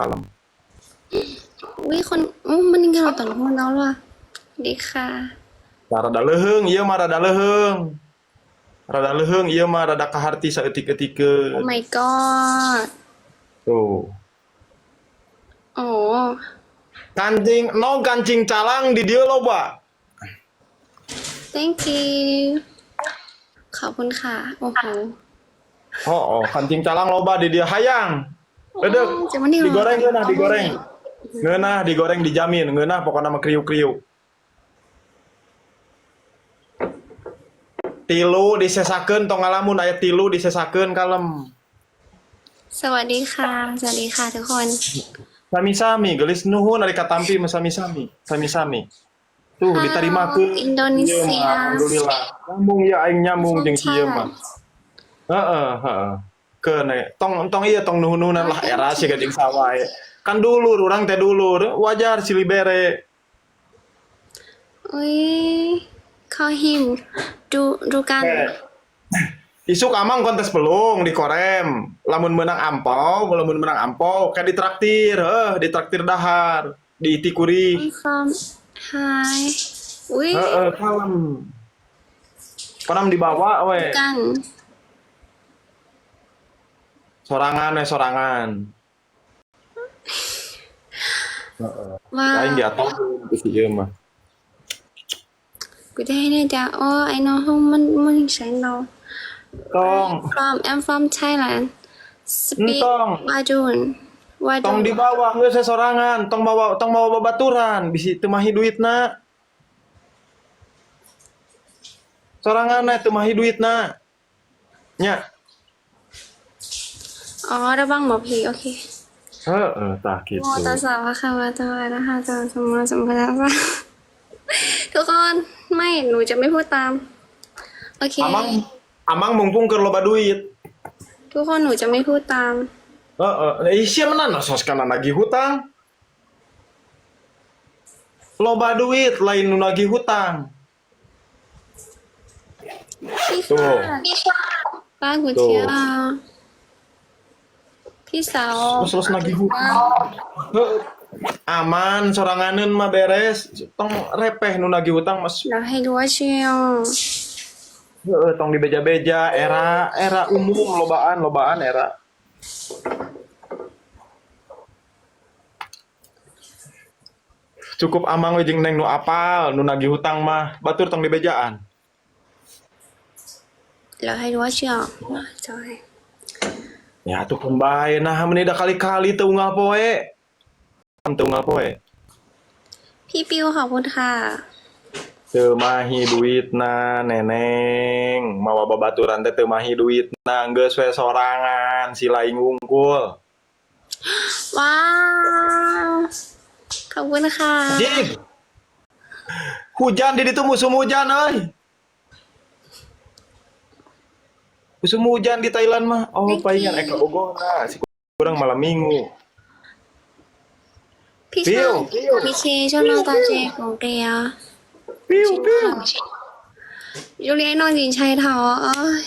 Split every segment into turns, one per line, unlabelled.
kalem.
อุ้ยคนอู้มันยิงเราตอนห้องแล้วว่ะสวัสดีค่ะ
Nah, rada leuheung ieu mah rada leuheung. Rada leuheung ieu mah rada kaharti
โอ้
saeutik-eutikeun.
my god.
Tuh.
โอ้
Kancing, no kancing calang di dieu loba.
Thank you. ขอบคุณค่ะ โอ้โห
Oh, oh, kancing calang loba di dieu hayang. Dedek,
จะมันนี่
digoreng ngeunah digoreng. Ngeunah digoreng dijamin, ngeunah pokoknya mah kriuk-kriuk. Tilu disesakeun tong ngalamun aya tilu disesakeun kalem.
สวัสดีค่ะ สวัสดีค่ะทุกคน
Sami-sami, geulis nuhun ari katampi mah sami-sami, sami-sami. Tuh
Halo,
ditarimakeun.
Indonesia.
Ieu mah, alhamdulillah. Nyambung ya aing nyambung jeung si ieu mah. Heeh, heeh. Keun we. Tong tong ieu tong nuhun-nuhunan lah era siga jeung sawae. Kan dulur urang teh dulur, wajar silih bere.
อุ้ย call him ดูดูกัน
Isuk amang kontes pelung di korem. Lamun menang ampau, lamun menang ampau kayak ditraktir, heuh, ditraktir dahar, diitikuri.
I'm from hi. อุ้ย
Heeh, kalem. Konam dibawa we.
กัน
Sorangan we sorangan.
ว้าว
Aing diatokeun ku si ieu mah.
กูจะให้เนี่ยจ้ะโอ้ I know ห้องมันมันใช้เรา
Tong,
from I'm from Thailand. Speak
Entong.
Wadun. Wadun.
Tong dibawa geus we sorangan, tong mawa babaturan, bisi teu mahi duitna. Sorangan we teu mahi duitna. Nya.
อ๋อระวังหมอผีโอเค
Heeh, tah
โมตัส
kitu.
สะภะคะวะโตอะระหะโตสัมมาสัมพุทธัสสะทุกคนไม่หนูจะไม่พูดตาม โอเค
Amang amang mumpung keur loba duit.
ทุกคนหนูจะไม่พูดตาม
Heeh, eh sia mana sos kana nagih hutang. Loba duit lain nu nagih hutang.
พี่ค่ะป้ากุเทียพี่สาว
Terus terus nagih hutang. Heeh. Aman soranganeun mah beres, tong repeh nu nagih hutang mah.
เราให้รู้ว่าเชียว
Heeh, tong dibeja-beja era era umum lobaan lobaan era. Cukup amang we jeung neng nu apal, nu nagih hutang mah, batur tong dibejaan.
เราให้รู้ว่าเชียวจอย
Ya tuh keun bae nah meuni da kali-kali teu unggal poe. Teu unggal poe.
พี่ปิวขอบคุณค่ะ
Teu mahi duitna neneng, mawa babaturan teh teu mahi duitna, geus we sorangan si lain wungkul.
ว้าว ขอบคุณค่ะ
Jing. Hujan di ditu musim hujan euy. Musim hujan di Thailand mah. Oh,
Thank
palingan
you.
eka bogona si kurang malam minggu.
พี่ชอบพี่เคชอบน้องตาเจของเกลีย
Piu piu.
ยูเลียนอนจินชัยเทาเอ้ย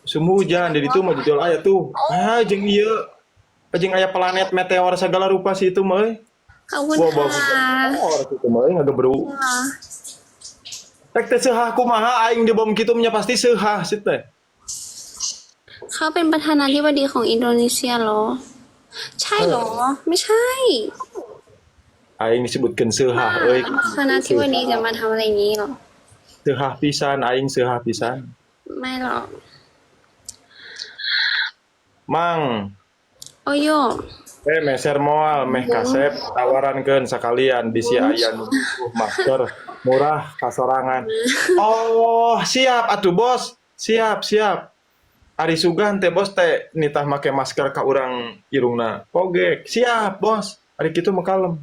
Musim hujan di ditu mah jual aya tuh. Ah, jeung ieu. Jeung aya planet meteor segala rupa sih itu mah euy.
ขอบคุณ
Wah,
ค่ะ
bagus. Oh, itu mah euy ngagebru. Rek teh seuhah kumaha aing di bom kitu nya pasti seuhah sih teh.
เขาเป็นประธานาธิบดีของอินโดนีเซียเหรอ ใช่เหรอ ไม่ใช่
Aing disebutkeun seuhah euy.
ประธานาธิบดีจะมาทำอะไรอย่างนี้เหรอ
Seuhah pisan aing seuhah pisan.
ไม่หรอก
Mang,
โอโย
eh meser moal meh kasep tawarankeun sakalian bisi aya nu butuh masker murah kasorangan. Oh, siap atuh bos. Siap, siap. Ari sugan teh bos teh nitah make masker ka urang irungna. Pogek. Siap, bos. Ari kitu mah kalem.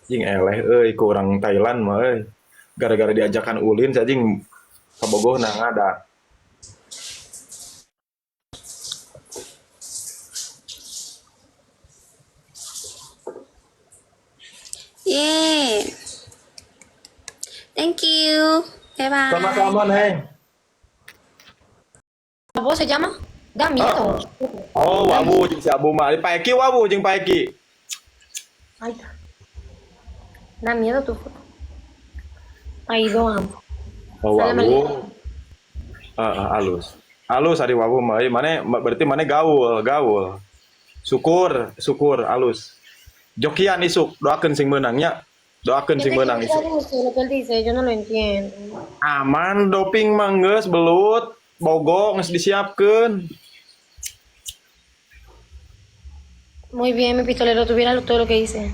Jing eleh euy ku urang Thailand mah euy. Gara-gara diajakan ulin sajing kabogoh na ngada.
เย้ Thank you. บ๊ายบาย
Sama-sama, Neng.
¿Cómo se llama? Da miedo.
Oh, wawuh jeung si Abu mah. Pak Eki wawuh jeung Pak Eki.
Ay, da miedo tu foto. Ay, doang.
Oh,
Salam.
Wawuh. Heeh, alus. Alus ari wawuh mah. Euy, maneh berarti maneh gaul, gaul. Syukur, syukur alus. Jokian isuk, doakeun sing meunang nya. Doakeun sing meunang isuk.
Lo que él dice, yo no lo entiendo.
Aman, doping mah geus belut, bogo geus disiapkeun.
Muy bien, mi pistolero, tuviera todo lo que hice.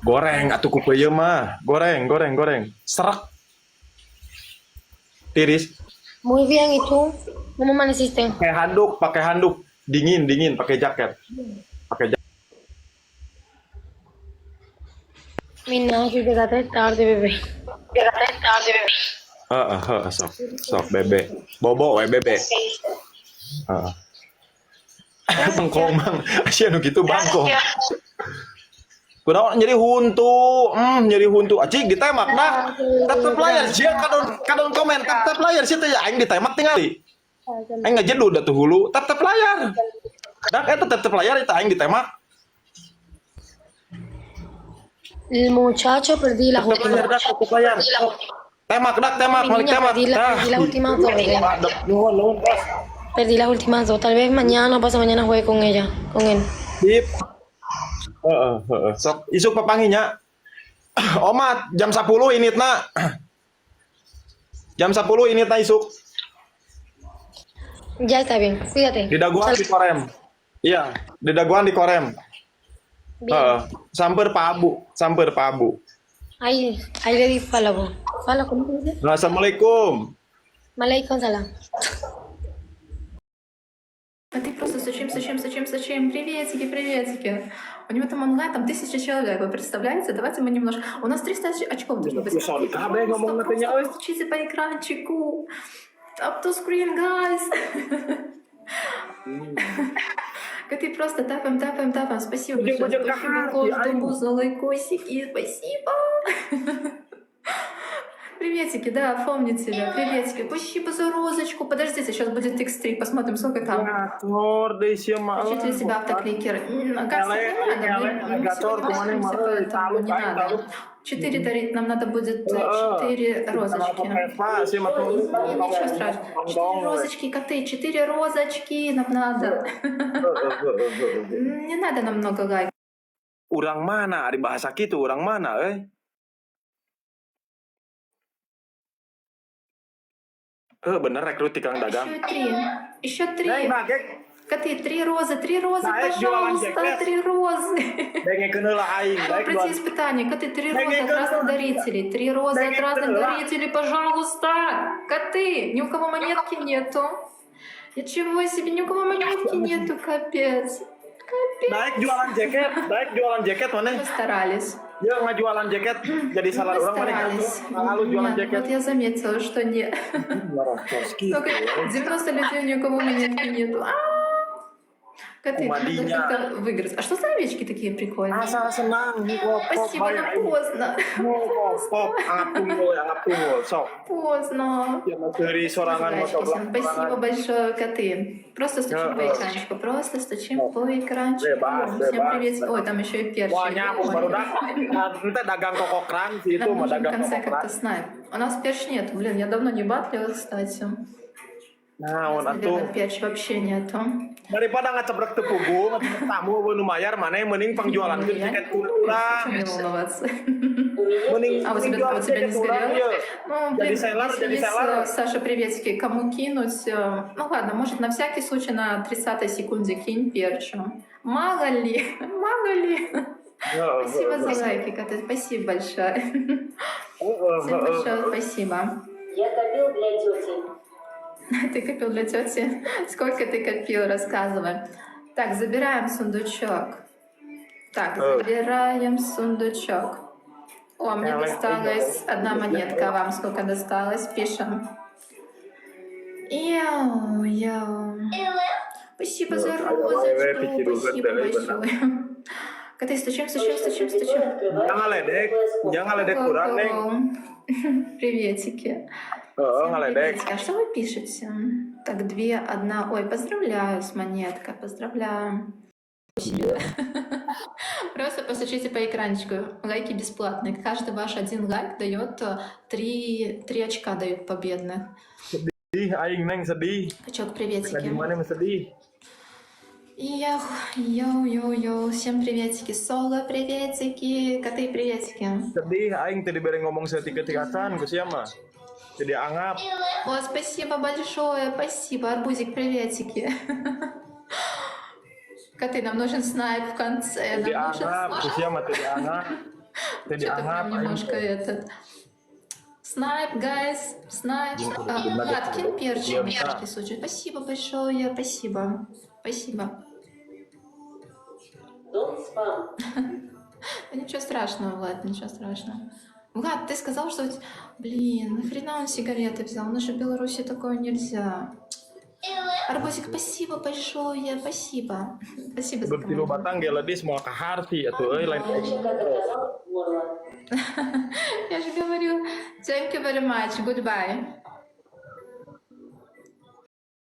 Goreng atuh ku peuyeum mah. Goreng, goreng, goreng. Serak. Tiris.
Muy bien, ¿y tú? ¿Cómo amaneciste?
Pakai handuk, pakai handuk. Dingin, dingin, pakai jaket. Pakai jaket.
Mi Nacho, llegaste tarde, bebé. Llegaste tarde, bebé.
Heeh, heeh, sok. Sok bebe. Bobo we bebe. Heeh. Bangkong mang, sia nu kitu bangkong. Kunaon nyeri huntu, nyeri huntu. Acik ditembak dah. Tap tap layar sia kadon kadon komen tap tap layar sia teh aing ditembak tingali. Aing ngajedud atuh hulu, tap tap layar. Dak eta tap tap layar eta aing ditembak.
El muchacho, perdí las
Tap tap layar
últimas.
Dak, tap tap layar. Tembak dak, tembak,
Mi
malik
niña,
tembak.
perdí, la,
Dah.
perdí las últimas dos, bebé.
Nuhun, nuhun, bos.
Perdí las últimas dos. Tal vez mañana o pasado mañana juegue con ella, con él.
Sip. Heeh, heeh. Sok isuk papanggih nya. Omat jam 10 initna. Jam 10 initna isuk.
Ya está bien, cuídate.
Di daguan di Korem. Iya, di daguan di Korem.
Bien.
Heeh. Samper Pak Abu, samper Pak Abu.
Ahí, ahí le di follow. Follow, ¿cómo se dice?
Assalamualaikum.
Malaikum salam.
А ты просто стучим, стучим, стучим, стучим. Приветики, приветики. У него там онлайн, там 1000 человек, вы представляете? Давайте мы немножко. У нас 300 очков должно быть.
Bisa dikabeh ngomong
Просто,
nantinya,
просто
euy.
постучите по экранчику. Tap to screen, guys. Коты просто тапаем, тапаем, тапаем. Спасибо
Будем,
большое.
будем
Спасибо
кахать,
каждому за лайкосики. Спасибо. Приветики, да, помню тебя. Приветики. Спасибо за розочку. Подождите, сейчас будет X3. Посмотрим, сколько там.
Gacor deui sia mah.
Включите для себя автокликер. А как
Ele,
не надо,
ele,
мы
gacor,
сегодня
kemana
мучимся,
mah,
поэтому
taluk,
не
aing
надо.
taluk.
Четыре дарить, нам надо будет
Heeh.
четыре розочки.
Vespa sia mah tuh.
Ничего страшного. Четыре розочки, коты, четыре розочки нам надо. Не надо нам много лайков.
Urang mana ari bahasa kitu urang mana euy? Eh bener rekrut ti Kang Dagang.
Еще три. Еще три.
Neng bagek
Коты, три розы,
Наэк, jualan
пожалуйста,
jaket.
три розы.
Dengekeun heula aing,
Чтобы
daek
пройти
jualan.
испытание. Коты, три
Neng,
розы от
neng,
разных
neng.
дарителей. Три розы
Neng,
от разных
neng.
дарителей, пожалуйста. Коты, ни у кого монетки нету. Ничего себе, ни у кого монетки нету, капец. Капец.
Daek jualan jaket maneh?
Мы старались.
Ya ngajualan jaket jadi salah
Мы
orang maneh
старались.
Lalu jualan
Нет,
jaket.
вот я заметила, что нет. Только 90 людей, ни у кого монетки нету. А. Коты, надо
Кумадиня.
как-то выиграть. А что за овечки такие прикольные?
Asal senang pop
Спасибо,
bae
нам
aing.
поздно.
Pop, anggap tunggul, anggap tunggul, sok.
Поздно.
Ya dari sorangan
Зайчики,
mau
всем спасибо большое, коты. Просто стучим
Да.
по экранчику, просто стучим по экранчику.
Bebas,
Всем
bebas.
привет. Ой, там еще и перчик.
Wah, nyapu
Ой.
baru ente dagang kokokran sih itu
Нам
mah
нужен в
dagang
конце
kokokran.
как-то снайп. У нас перч нет. Блин, я давно не батлила, кстати. У
Naon
нас,
atuh.
наверное, перч вообще нету.
Daripada ngacebrek teu pugu, ngacebrek tamu euweuh nu mayar maneh mending pangjualankeun
Я
tiket
не волнуюсь,
urang.
зачем мне волноваться?
Mending
А у
mending
тебя,
jualan
у тебя не
tiket urang
сгорело?
ieu.
Ну,
Jadi
блин,
seller,
если
jadi
есть,
seller.
Саша, приветики, кому кинуть? Ну ладно, может, на всякий случай на 30-й секунде кинь перчу. Мало ли, мало ли. Спасибо за лайки, коты, спасибо большое. Всем большое спасибо.
Я копил для тети.
Ты копил для тети? Сколько ты копил, рассказывай. Так, забираем сундучок. Так, забираем сундучок. О, мне досталась одна монетка. А вам сколько досталось? Пишем. Яу, яу. Спасибо за розочку. Спасибо большое. Коты, стучим, стучим, стучим, стучим.
Jangan ledek kurang, Neng.
Приветики.
Heeh,
Всем
ngaledek.
приветики. А что вы пишете? Так, две, одна. Ой, поздравляю с монеткой, поздравляю. Просто постучите по экранчику. Лайки бесплатные. Каждый ваш один лайк дает 3 очка дает победных.
Sedih aing, Neng, sedih.
Качок,
Lagi
приветики.
mana mah sedih.
Йоу-йоу-йоу, всем приветики. Соло, приветики. Коты, приветики.
Sedih aing tadi dibere ngomong saeutik-eutik acan ku sia mah. Jadi anggap.
О, спасибо большое, спасибо. Арбузик, приветики. Коты, нам нужен снайп в конце.
Jadi
Нам нужен
anggap ku
снайп.
sia mah teu dianggap. Teu
Что-то
dianggap
прям
aing
немножко
teh.
этот. Снайп, guys, снайп.
Дим,
А,
надо
Влад, кинь перчик,
Дим,
перчики, слушай. Спасибо большое, спасибо. Спасибо.
Don't spam.
Да ничего страшного, Влад, ничего страшного. Влад, ты сказал, что... Блин, нахрена он сигареты взял? У нас же в Беларуси такое нельзя. Арбузик, спасибо большое, спасибо. Спасибо за
Udud tilu
команду.
batang ge ledis moal kaharti atuh euy, lain
Мальчик отказал горло.
Я же говорю, thank you very much, goodbye.